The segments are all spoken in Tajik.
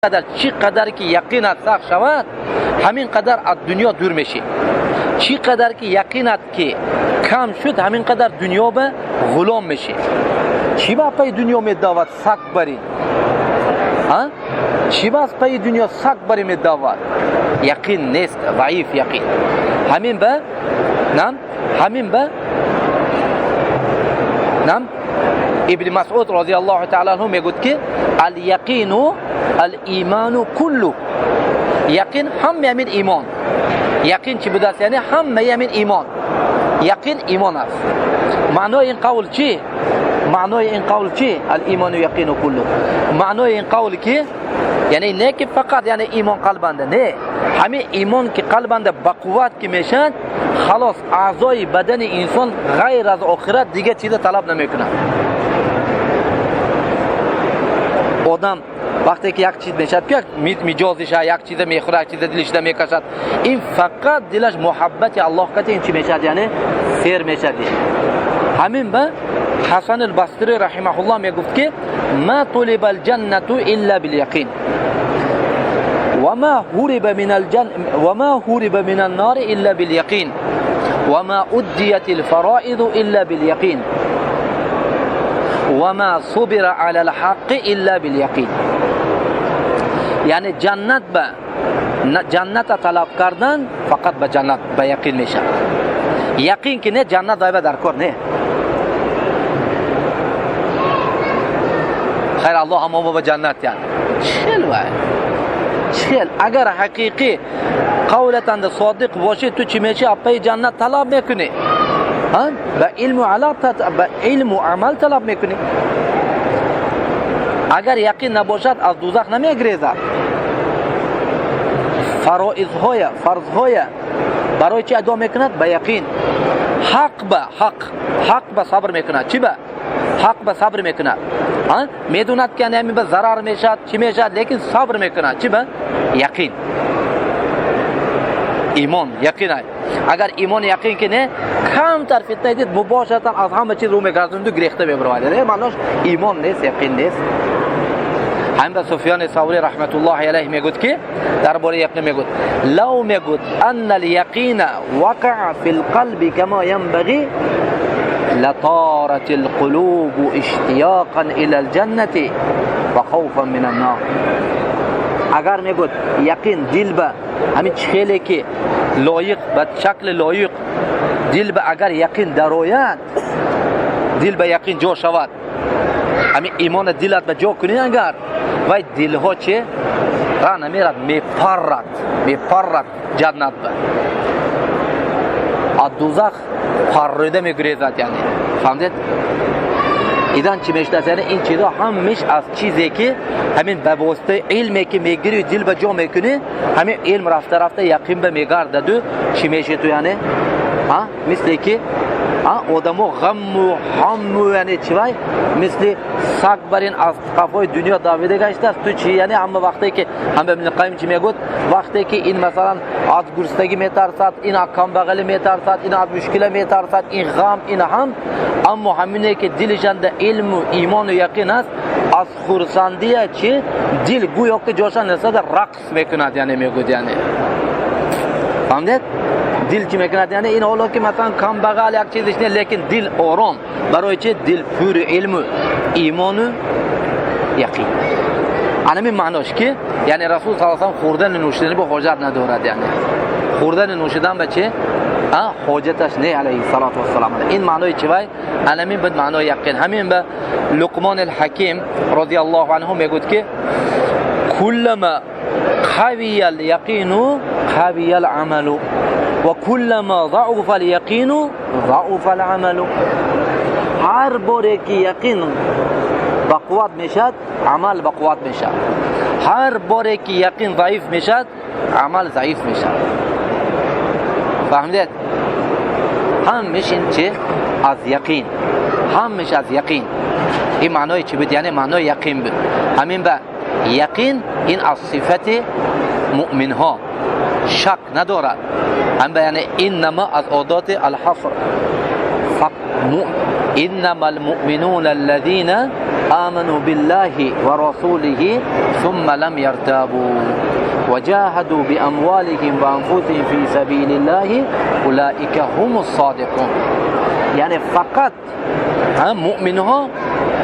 Қадар чӣ қадар ки яқинат сахт шавад, ҳамин қадар аз дунё дур мешӣ. Чӣ қадар ки яқинат ки кам шуд, ҳамин қадар дунё ба ғулом мешӣ. Чӣ ба пайи дунё медавад саг барин? Чӣ ба аз пайи дунё саг барин медавад? Яқин нест, заиф яқин. Ҳамин ба нам, ҳамин ба нам Ибн Масъуд розияллоҳу таъала анҳу мегӯяд ки ал-яқину ал-иману куллу. Яқин ҳамаи ҳамин имон. Яқин чӣ будааст? Яъне ҳамаи ҳамин имон. Яқин имон аст. Маънои ин қавл чӣ? Маънои ин қавл чӣ? Ал-иману яқину куллу. Маънои ин қавл ки яъне не ки фақат яъне имон қалбанда, не. Ҳамин имон ки қалбанда ба қувват ки мешавад, халос аъзои бадани инсон ғайр аз охират дигар чиза талаб намекунад. Одам вақте ки як чиз мешавад, ки як миҷозиша, як чиза мехӯрад, як чиза дилишда мекашад, ин фақат дилаш муҳаббати Аллоҳ кати ин чӣ мешавад? Яъне сер мешавад. Ҳамин ба Ҳасан ал-Басри раҳимаҳуллоҳ мегуфт ки ма тулиба ал-ҷаннату илла бил-яқин ва ма ҳуриба минал ҷан ва ма ҳуриба минан нори илла бил-яқин ва ма уддият ал-фароиду илла бил-яқин ва ма субира ала ал-ҳаққи илла бил-яқин. Яъне ҷаннат ба ҷанната талаб кардан фақат ба ҷаннат ба яқин мешавад. Яқин ки не, ҷаннат вайба дар кор не. Хайр, Аллоҳ ҳамон ба ҷаннат яд. Чил вай. Чил. Агар ҳақиқӣ қавлатанда содиқ бошӣ, ту чӣ мешӣ? Аппаи ҷаннат талаб мекунӣ. Ба илму ба илму амал талаб мекунӣ. Агар яқин набошад, аз дузах намегрезад. Фароизҳоя, фарзҳоя барои чӣ адо мекунад? Ба яқин. Ҳақ ба ҳақ, ҳақ ба сабр мекунад. Чӣ ба? Ҳақ ба сабр мекунад. Медонад ки ҳамин ба зарар мешавад, чӣ мешавад, лекин сабр мекунад. Чӣ ба? Яқин. Имон, яқин. Агар имон яқин ки не, камтар фитна дид, мубошаратан аз ҳама чиз рӯ мегардонду гирехта мебаровад. Не, маънош имон нест, яқин нест. Ҳамин ба Суфёни Саври раҳматуллоҳи алайҳ мегӯяд ки дар бораи яқин мегӯяд: лав мегӯяд анна ал-яқина вақаъа фил қалби кама янбағӣ латарат ал-қулубу иштиёқан ила ал-ҷаннати ва хавфан мин ан-нор. Агар мегӯяд яқин дил ба ҳамин хеле ки лоиқ ба шакли лоиқ дил ба агар яқин дарояд, дил ба яқин ҷо шавад, ҳамин имона дилат ба ҷо кунӣ, агар вай дилҳо че ра намерад, мепаррад, мепаррад ҷаннат ба, аз дузах паррида мегурезад. Яъне фаҳмидед? Идан чӣ мешудааст? Яъне ин чизҳо ҳамаш аз чизе ки ҳамин ба воситаи илме ки мегирӣ, дил ба ҷо мекунӣ, ҳамин илм рафта рафта яқин ба мегардаду чӣ мешед ту? Яъне мисле ки одамо ғамму ҳамму, яъне чӣ вай мисли саг барин аз қафои дунё давида гаштааст. Ту чӣ? Яъне ҳама вақте ки ҳама Ибни Қайим чӣ мегӯяд? Вақте ки ин масалан аз гурустагӣ метарсад, ин аз камбағалӣ метарсад, ин аз мушкила метарсад, ин ғам, ин ҳам, аммо ҳамине ки дилишанда илму имону яқин аст, аз хурсандия чӣ дил гӯё ки ҷоша несада рақс мекунад. Яъне мегӯяд, яъне фаҳмидед? Дил чӣ мекунад? Яъне ин ҳоло ки масалан камбағал як чизиш не, лекин дил ором. Барои чӣ? Дил пури илму имону яқин. Анамин маънош ки яъне Расул саллаллоҳу алайҳи васаллам хӯрдану нӯшидани бо ҳоҷат надорад. Яъне хӯрдану нӯшидан ба чӣ ҳоҷаташ не, алайҳи салоту вассалам. Ин маънои чӣ вай? Анамин буд маънои яқин. Ҳамин ба Луқмон алҳаким розияллоҳу анҳу мегӯяд ки куллама қавия ал-яқину қавия ал-амалу ва куллама зауфа ал-яқину зауфа ал-амалу. Ҳар боре ки яқин ба қувват мешавад, амал ба қувват мешавад. Ҳар боре ки яқин заиф мешавад, амал заиф мешавад. Фаҳмидед? Ҳамаш ин чӣ? Аз яқин. Ҳамаш аз яқин. Ин маънои чӣ буд? Яъне маънои яқин буд. Ҳамин ба яқин ин аз сифати муъминҳо шак надорад. Ҳамин ба яъне иннама аз одоти алҳаср. إنما المؤمنون الذين آمنوا بالله ورسوله ثم لم يرتابوا وجاهدوا بأموالهم وأنفسهم في سبيل الله أولئك هم الصادقون. یعنی فقط مؤمن ها،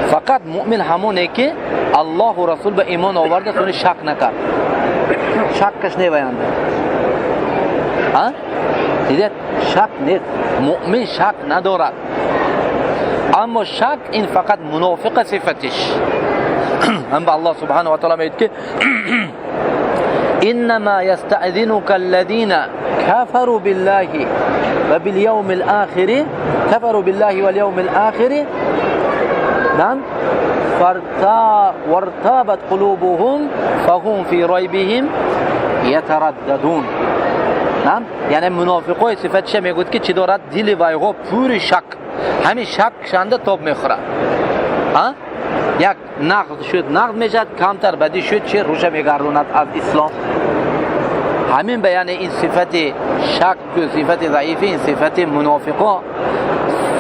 فقط مؤمن همونه که الله و رسول به ایمان آورده، سونی شک نکرد، شکش نیوینده. ها دیدید؟ شک نیست، مؤمن شک ندارد. اما شک این فقط منافق صفتش. هم به الله سبحانه و تعالی میگه که انما يستأذنك الذين كفروا بالله وباليوم الآخر، كفروا بالله واليوم الآخر، نعم، وارتابت قلوبهم فهم في ريبهم يترددون. نعم، یعنی منافقای صفتش میگوید که چی دارد؟ دل وایغا پر شک، همین شک شنده تاب میخوره. ها یک نقد شد نقد میشد، کمتر بدی شد چه روشه میگردوند از اسلام. همین بیان این صفت شک و صفت ضعیفی، این صفت منافقا.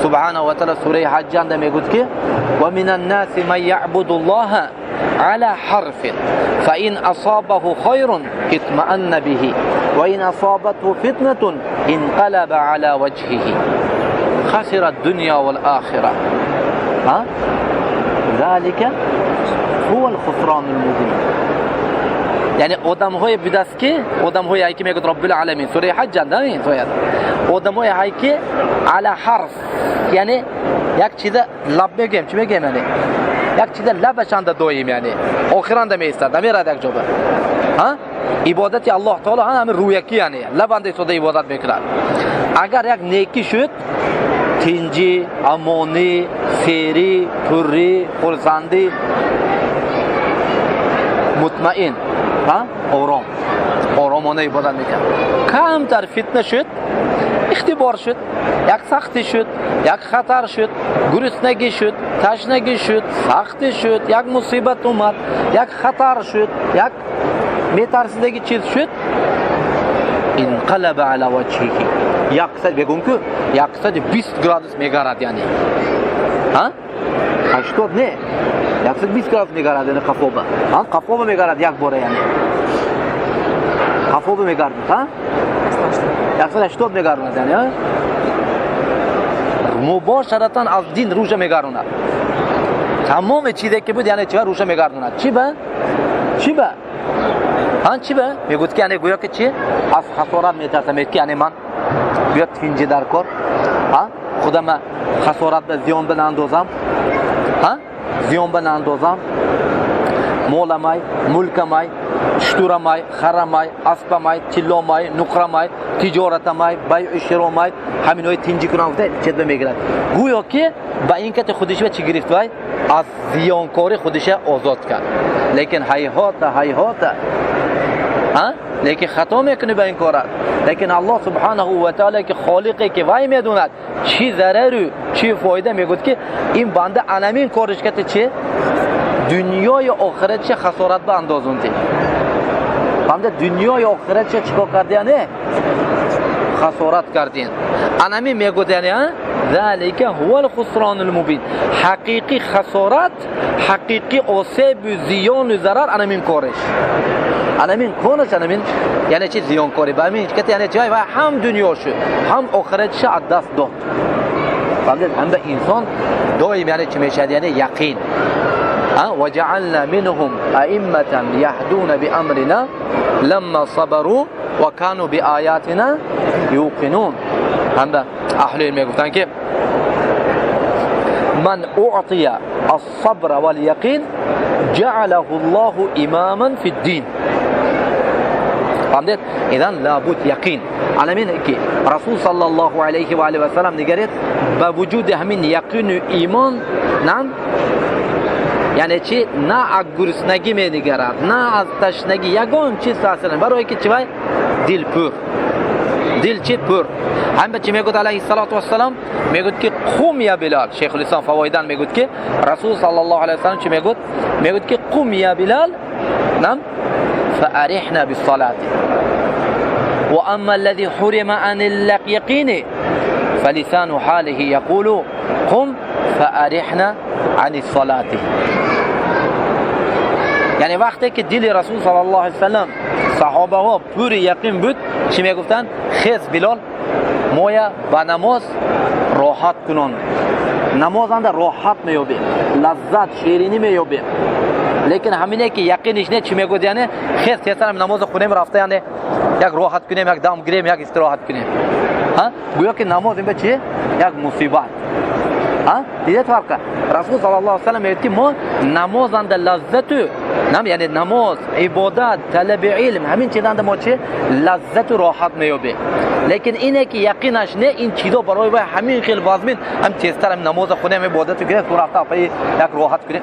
سبحانه و تعالی سوره حج اند میگوید که و من الناس من یعبد الله على حرف فإن أصابه خير اطمأن به وإن أصابته فتنة انقلب على وجهه خسر الدنيا والآخرة. ها ذلك هو الخسران المبين. یعنی آدم‌های بدست که آدم‌های که میگه رب العالمین، سوره حج اند این آدم‌های که علی حرف، یعنی یک چیز لب میگیم، چی میگیم؟ یعنی یک چیز لبشان دویم، یعنی آخران میستاد نمیرد یک جوبه. ها عبادت الله تعالی هم رویکی، یعنی لبند ایستاده عبادت میکرد. اگر یک نیکی شد، تنجی، امانی، سیری، پری، خرسندی، مطمئن، ها آرام آرامانه عبادت میکرد. کمتر فتنه شد، اختبار شد، یک سختی شد، یک خطر شد، گرسنگی شد، تشنگی شد، سختی شد، یک مصیبت اومد، یک خطر شد، یک میترسیدگی چیز شد، انقلب علی وجهه، یکصد بگم که 120 گرادوس میگرد، یعنی ها 80 نه 120 گرادوس میگرد، یعنی قفوبه، ها قفوبه میگرد یک باره، یعنی قفوبه میگرد، ها 180 میگرد، یعنی مباشرتا از دین روشه میگردوند. تمام چیزی که بود یعنی چه روشه میگردوند. چی به؟ چی به؟ ها چی به؟ میگوید که یعنی گویا که چی؟ از خسارت میترسم، میگه که یعنی من بیاد تینجی در کار، ها خودم خسارت به زیان بنندازم، ها زیان بنندازم، مالمای، ملکمای، شتورمای، خرمای، اسبمای، تلامای، نقرمای، تجارتمای، بیع شرامای، همینای تینجی کنم گفته چه میگیرد. گویا که با این که خودش به چی گرفت وای از زیانکاری خودش آزاد کرد. لیکن هیهات هیهات، ها لیکن خطا میکنه به این کارات. لیکن الله سبحانه و تعالی که خالقی که وای میدوند چی ضرر چی فایده، میگوید که این بنده انمین کارش که چه دنیای آخرت چه خسارت به اندازوندی. بنده دنیای آخرت چه چیکار کرد؟ یعنی خسارت کردین. انمی میگوید یعنی ذلك هو الخسران المبین. حقیقی خسارت، حقیقی آسیب، زیان و ضرر انمین کارش، انمین کارش، انمین یعنی چی زیانکاری به همین که یعنی چی هم دنیا شد هم آخرتش از دست داد. فهمیدید؟ هم به انسان دائم یعنی چی میشد؟ یعنی یقین. وجعلنا منهم أئمة يهدون بأمرنا لما صبروا وكانوا بآياتنا يوقنون. هم به اهل علم گفتن که من اعطي الصبر واليقين جعله الله اماما في الدين. فهمید؟ اذن لابد یقین. علمین که رسول صلی الله علیه و آله و سلم نگرید با وجود همین یقین و ایمان، نعم یعنی چی؟ نه از گرسنگی می نگرد، نه از تشنگی، یگان چیز اصلا برای که چی؟ دل پر، دل چی پر. هم به چی میگوید علیه الصلاة والسلام؟ میگوید که قم یا بلال. شیخ الاسلام فوایدان میگوید که رسول صلی الله علیه و سلم چی میگوید؟ میگوید که قم یا بلال، نعم، فارحنا بالصلاة، واما الذي حرم عن اليقين فلسان حاله يقول قم فأرحنا عن الصلاة. یعنی وقتی که دل رسول صلی الله علیه و سلم صحابه ها پر یقین بود چی میگفتن؟ خیز بلال مویا با نماز راحت کنن، نماز انده راحت مییابیم، لذت شیرینی مییابیم. لیکن همینه که یقینش نه چی میگوید؟ یعنی خیز تیزتر نماز خونیم رفته، یعنی یک راحت کنیم، یک دم گیریم، یک استراحت کنیم. ها گویا که نماز این به چی؟ یک مصیبت. ها دیده فرقه؟ رسول صلی الله علیه و سلم میگه که ما نماز انده لذت نم، یعنی نماز، عبادت، طلب علم، همین چیز انده ما چه لذت و راحت مییابیم. لیکن اینه که یقینش نه، این چیزا برای وای همین خیلی وزمین هم تیزتر هم نماز خونه هم عبادت کنه تو رفته پای یک راحت کنه.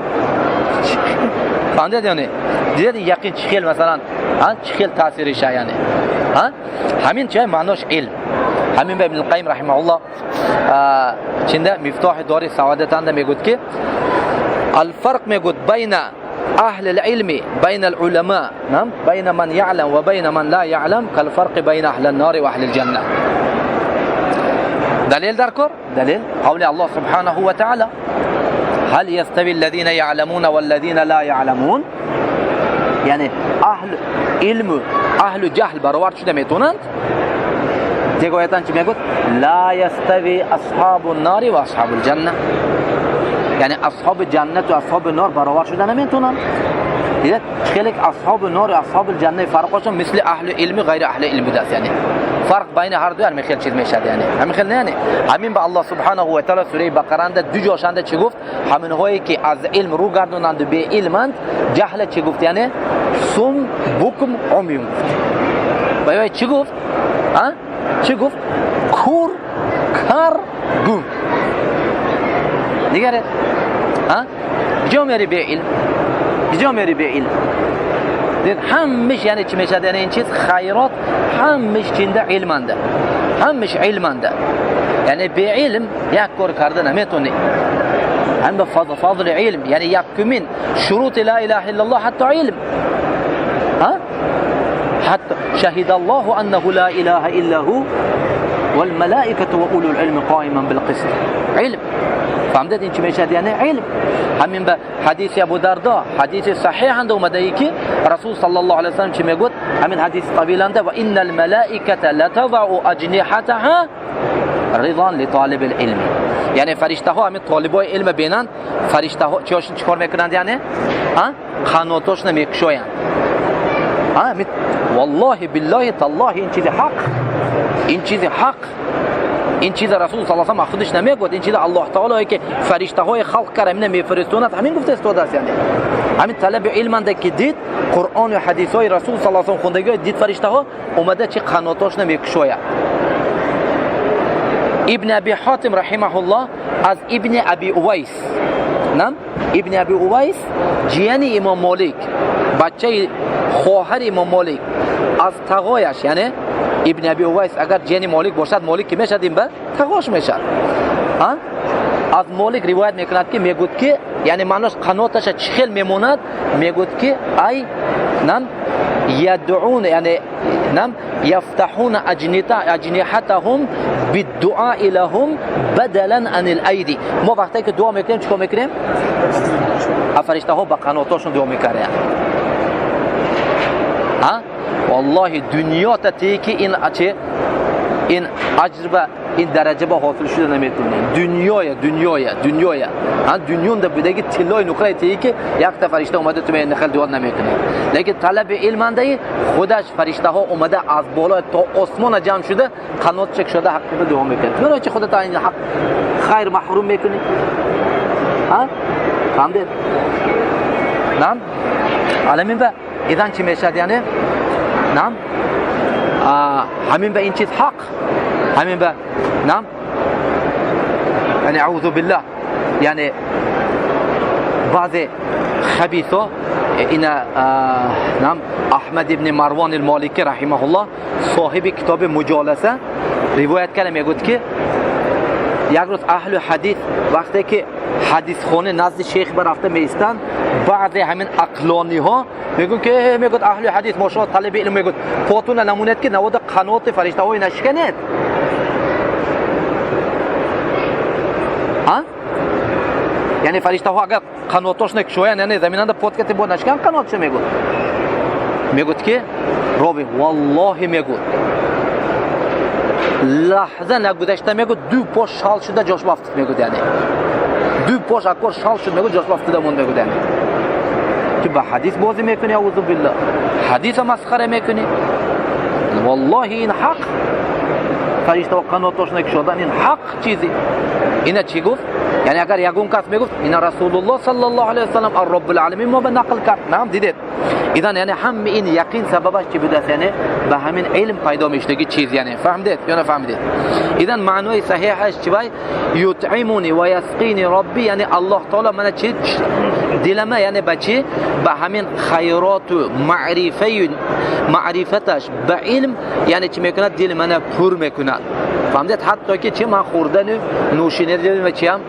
فهمیدید یعنی؟ دیدید یقین چه خیلی مثلا ها چه خیلی تاثیرش یعنی ها همین چه معناش علم. همین به ابن القیم رحمه الله چنده مفتاح دار سعادت انده میگوید که الفرق میگوید بین أهل العلم بين العلماء، نعم، بين من يعلم وبين من لا يعلم كالفرق بين أهل النار وأهل الجنة. دليل ذكر دليل قول الله سبحانه وتعالى هل يستوي الذين يعلمون والذين لا يعلمون. یعنی أهل علم أهل جهل برابر شده میتونند. دیگه آیتان چی میگوید؟ لا يستوي أصحاب النار وأصحاب الجنة. یعنی اصحاب جنت و اصحاب نار برابر شده نمیتونن. دیدید خیلی اصحاب نار و اصحاب الجنه فرقشون مثل اهل علم غیر اهل علم بوده است. یعنی فرق بین هر دو همین خیلی چیز میشد. یعنی همین خیلی نه، یعنی همین به الله سبحانه و تعالی سوره بقره دو جاشنده چی گفت؟ همین هایی که از علم رو گردوندند و به علمند جهل چی گفت؟ یعنی سم بکم عمی گفت. و چی گفت؟ ها چی گفت؟ کور کر گم. دیگه ها کجا میری به علم؟ کجا میری به علم؟ دید همش یعنی چی میشه؟ یعنی این چیز خیرات همش چنده علمنده، همش علمنده. یعنی به علم یک کار کرده نمیتونی. هم به فضل علم، یعنی یکمین شروط لا اله الا الله حتی علم. ها حتی شهد الله انه لا اله الا هو والملائكة وأولو العلم قائما بالقسط. علم فهمت این چی میشه؟ یعنی علم. همین به حدیث ابو دردا حدیث صحیح اند اومده ای که رسول صلی الله علیه و سلم چی میگوید؟ همین حدیث طویل انده و ان الملائکه لتضع اجنحتها رضا لطالب العلم. یعنی فرشته ها همین طالبای علم بینن، فرشته ها چیاشون چیکار میکنند؟ یعنی ها قناتاشون میکشویند. ها والله بالله تالله این چیز حق، این چیز حق، این چیز رسول صلی الله علیه و آله خودش نمیگوید، این چیز الله تعالی که فرشته های خلق کرد همین میفرستوند، همین گفته استاد است. یعنی همین طلب علم که دید قرآن و حدیث های رسول صلی الله علیه و آله خوندگی دید فرشته ها اومده چه قناتاش نمیکشوید. ابن ابی حاتم رحمه الله از ابن ابی اویس، نه ابن ابی اویس جیان امام مالک، بچه خواهر امام مالک، از تقایش، یعنی ابن ابی اویس اگر جن مالک باشد مالک که میشد این به تقاش میشد. از مالک روایت میکند که میگوید که یعنی معناش قناتش چخل میموند، میگوید که ای نم یدعون، یعنی نم یفتحون اجنحتهم بالدعاء لهم بدلا عن الایدی. ما وقتی که دعا میکنیم چیکار میکنیم؟ فرشته ها با قناتاشون دعا میکردن. ها والله دنیا تا که این چه این اجر با این درجه با حاصل شده نمیتونه. دنیای دنیای دنیای ها دنیا ده بودگی طلای نقره تی که یک تا فرشته اومده تو نخل دعا نمیکنه. لیکن طلب علم انده خودش فرشته ها اومده از بالا تا آسمان جمع شده قنات چک شده حق دعا میکنه. تو چه خودت این حق خیر محروم میکنی؟ ها فهمیدید؟ نعم عالمین با اذن چی میشد؟ یعنی نعم همین به این چیز حق، همین به نعم یعنی اعوذ بالله، یعنی بعض خبیثا اینا نعم احمد ابن مروان المالکی رحمه الله صاحب کتاب مجالسه روایت کرده میگوید که یک روز اهل حدیث وقتی که حدیث خونه نزد شیخ برفته میستند، بعضی همین عقلانی ها میگن که میگن اهل حدیث ما شما طالب علم، میگن پاتون نمونید که نواد قنات فرشته های نشکنید. Яъне фариштаҳо агар қанотош накушоянд, яъне заминанда подкати бо нашкан қанотшо мегӯд. Мегӯд ки рови валлоҳи, мегӯд, лаҳза нагузашта, мегӯд, ду пош шал шуда ҷош бафтид, мегӯд, яъне ду пош аккор шал шуд, мегӯд, ҷош бафтида монд, мегӯд. Яъне ту ба ҳадис бозӣ мекунӣ, аузу биллаҳ, ҳадиса масхара мекунӣ. Валлоҳи, ин ҳақ, фариштаҳо қанотош накушодан, ин ҳақ чизи. Ина чӣ гуфт? Яъне агар ягон кас мегуфт, ина Расулуллоҳ саллаллоҳу алайҳи васаллам ар Роббул Аламин мо ба нақл кард, наам дидед. Идан яъне ҳама ин яқин сабабаш чӣ будааст? Яъне ба ҳамин илм пайдо мешудаги чиз. Яъне фаҳмидед ё нафаҳмидед? Идан маънои саҳиҳаш чӣ вай? Ютъимуни ва ясқини робби, яъне Аллоҳ таоло мана чи дилама, яъне ба чӣ? Ба ҳамин хайроту маърифаю маърифаташ, ба илм, яъне чӣ мекунад? Дили мана пур мекунад. Фаҳмидед? Ҳатто ки чи ман хӯрдану нӯшидан ва чиам.